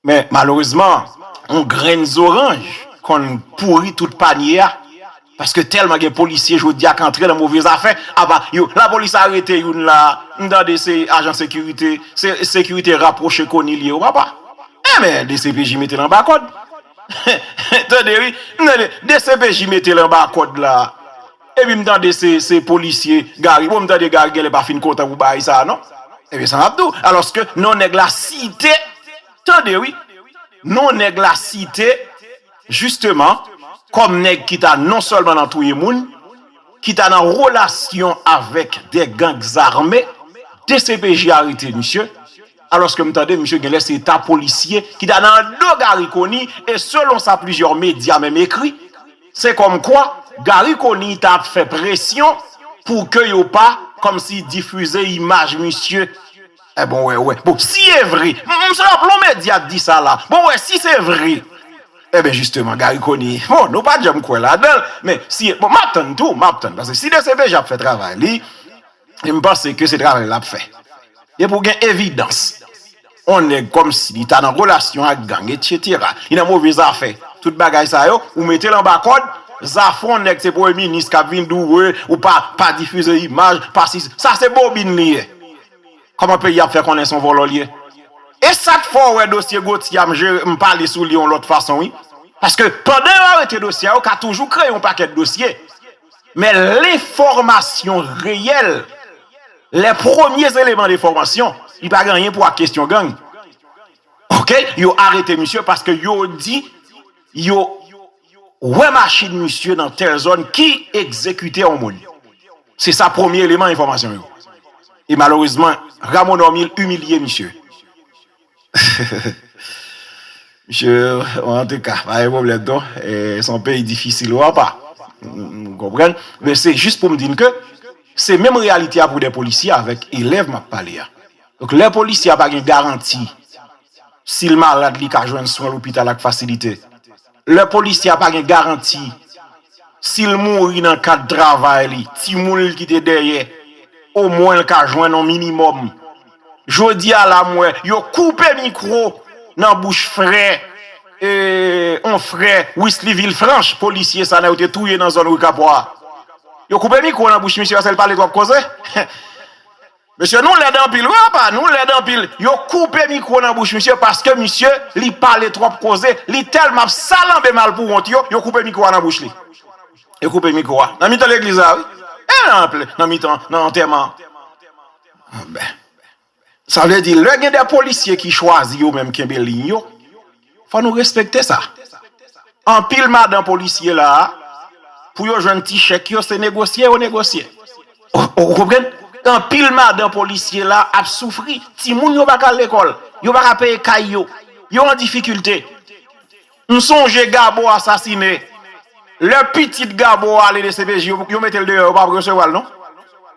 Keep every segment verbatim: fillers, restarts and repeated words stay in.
Men malerezman, yon grenn zoranj konn pouri tout panye a. Paske tèlman gen polisye jodi a k antre nan move zafè, apa yo, lapolis arete youn la, m tande se ajan sekirite, se sekirite rapwoche Conille ye, o papa. Enben, D C P J mete l anba kòd. Tande wi, m tande D C P J mete l anba kòd la. Epi m tande se, se polisye Gary. Bon, m tande Gary genlè pa fin kontan pou bagay sa a, non? Ebyen, sa m ap di w. Alòske non nèg la site, tande wi, non nèg la site, jisteman, kòm nèg ki ta non sèlman nan touye moun, ki ta nan relasyon avèk de gang zame, D C P J arete misye, alòske m tande misye genlè se ta polisye ki ta nan do Gary Conille, e selon sa plizyè medya menm ekri, se kòmkwa Gary Conille ta ap fè presyon pou ke yo pa, kòmsi, difize imaj misye. E bon, wè, wè. Bon, si e vre, m, m se ap lon medya k di sa la. Bon, wè, si se vre, enben, jisteman, Gary Conille, bon, nou pa t janm kwè ladan l, men si, bon, m ap tann tou, m ap tann. Paske si D C P J ap fè travay li, e m panse ke se travay l ap fè. Depi w gen evidans, yon nèg kòmsi li ta nan relasyon ak gang, etsetera. Li nan move zafè. Tout bagay sa yo, ou mete l anba kòd, zafè yon nèg se premye minis k ap vin di w, "Wi, ou pa, pa difize imaj, pa si." Sa se bobin li ye. Kòman peyi ap fè konnen se yon vòlò li ye? E sa k fè w wè dosye Gauthier a, m jere, m pale sou li yon lòt fason, wi. Paske pandan yo arete dosye a, yo ka toujou kreye yon pakèt dosye. Men lenfòmasyon reyèl, les premiers éléments d'information, li pa gen anyen pou ak kesyon gang. Oke, yo arete misye paske yo di yo wè machin misye nan tèl zòn ki egzekite yon moun. Se sa premye eleman enfòmasyon yo. E malerezman, Rameau Normil imilye misye. Misye, antouka, pa gen pwoblèm non. E, se yon peyi difisil, w apa. M, m konprann. Men se jis pou m di n ke se menm reyalite a pou de polisye avèk elèv m ap pale a. Donk, lè polisye a pa gen garanti, si l malad, li ka jwenn swen lopital ak fasilite. Lè polisye a pa gen garanti, si l mouri nan kad travay li, timoun li kite dèyè, omwen l ka jwenn yon minimòm. Jodi a la, m wè, yo koupe mikwo nan bouch frè, e, yon frè, Wisly Villefranche, polisye sa nèg yo te touye nan zòn Rue Capois a. Yo koupe mikwo nan bouch misye paske l pale twòp koze. Mesye, nou lèd anpil, wi, apa, nou lèd anpil. Yo koupe mikwo nan bouch misye paske misye, li pale twòp koze, li tèlman ap salanbe malpouwont yo, yo koupe mikwo a nan bouch li. Yo koupe mikwo a. Nan mitan legliz la, wi. E nan, nan mitan, nan antèman. Anben. Sa vle di, lè gen de polisye ki chwazi yo menm kenbe liy yo, fò nou respekte sa. Anpil madan polisye la a, pou yo jwenn ti chèk yo, se negosye yo negosye. Ou, ou konprann? Anpil madan polisye la ap soufri. Timoun yo pa ka al lekòl. Yo pa ka peye kay yo. Yo an difikilte. M sonje Gabo asasine. Lè pitit Gabo ale D C P J, yo, yo mete l deyò, yo pa resevwa l non.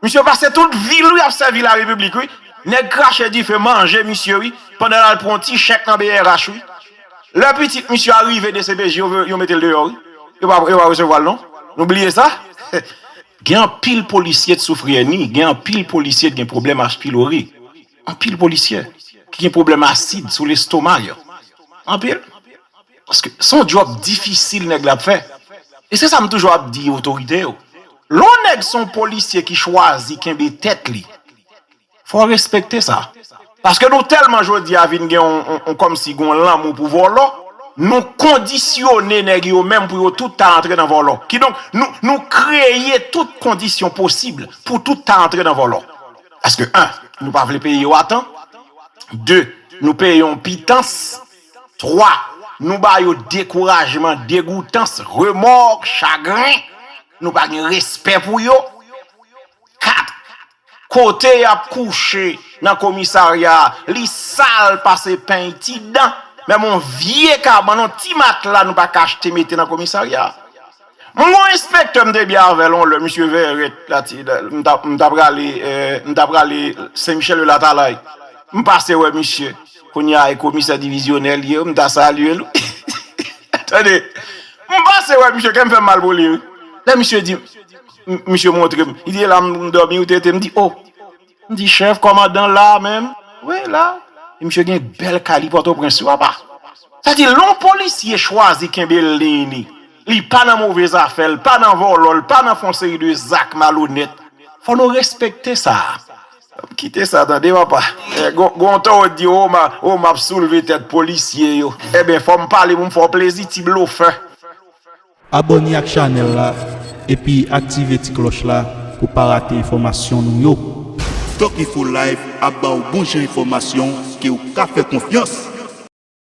Misye pase tout vi l, wi, ap sèvi larepiblik, wi. Nèg krache dife, manje misye, wi. Pandan l al pran yon ti chèk nan B R H, wi. Lè pitit misye a rive D C P J, yo, yo mete l deyò, wi. Yo pa, yo pa resevwa l non. Nou bliye sa? Gen anpil polisye t soufri èni, gen anpil polisye t gen pwoblèm H. pylori. Anpil polisye ki gen pwoblèm asid sou lestoma yo. Anpil. Paske se yon djòb difisil nèg la ap fè. E se sa m toujou ap di otorite yo. Lè yon nèg se yon polisye ki chwazi kenbe tèt li, fò w respekte sa. Paske nou tèlman jodi a vin gen yon, yon, yon kòmsi gen yon lanmou pou vòlò, nou kondisyone nèg yo menm pou yo tout ta antre nan vòlò. Kidonk, nou, nou kreye tout kondisyon posib pou tout ta antre nan vòlò. Paske, en, nou pa vle peye yo a tan. De, nou peye yon pitans. Twa, nou ba yo dekourajman, degoutans, remò, chagren. Nou pa gen respè pou yo. Kat, kote y ap kouche nan komisarya a, li sal pase peny ti dan. Menm yon vye kabann, yon ti matla nou pa ka achte mete nan komisarya a. Mwen gon enspektè m te byen avè l yon lè, misye Vèrèt, la ti, la, m ta, m ta prale, eh, m ta prale Sen Michèl de Latalay. M pase wè misye. Kounye a, e komisè divizyonè l ye, m ta salye l. Tande, m pase wè misye, kè m fè m mal pou li, wi. Lè misye di, m, misye montre m, li di, "E la m dòmi, ou te, te," m di, "O." M di, "Chèf, kòmandan la menm?" "Wi, la." E misye gen bèl kay li Pòtoprens, wi, apa. Sa di, lè yon polisye chwazi kenbe liy li, li pa nan move zafè, l pa nan vòlò, l pa nan fè yon seri de zak malonèt, fò nou respekte sa. Kite sa, tande, papa. Eh, gon, gon tan w di, o, m a, o, m ap soulve tèt polisye yo. Ebyen, fò m pale pou m fè w plezi, ti blofè. Abòne ak chanèl la epi aktive ti klòch la pou pa rate enfòmasyon nou yo. Doc Info Live ap ba w bon jan enfòmasyon ke w ka fè konfyans.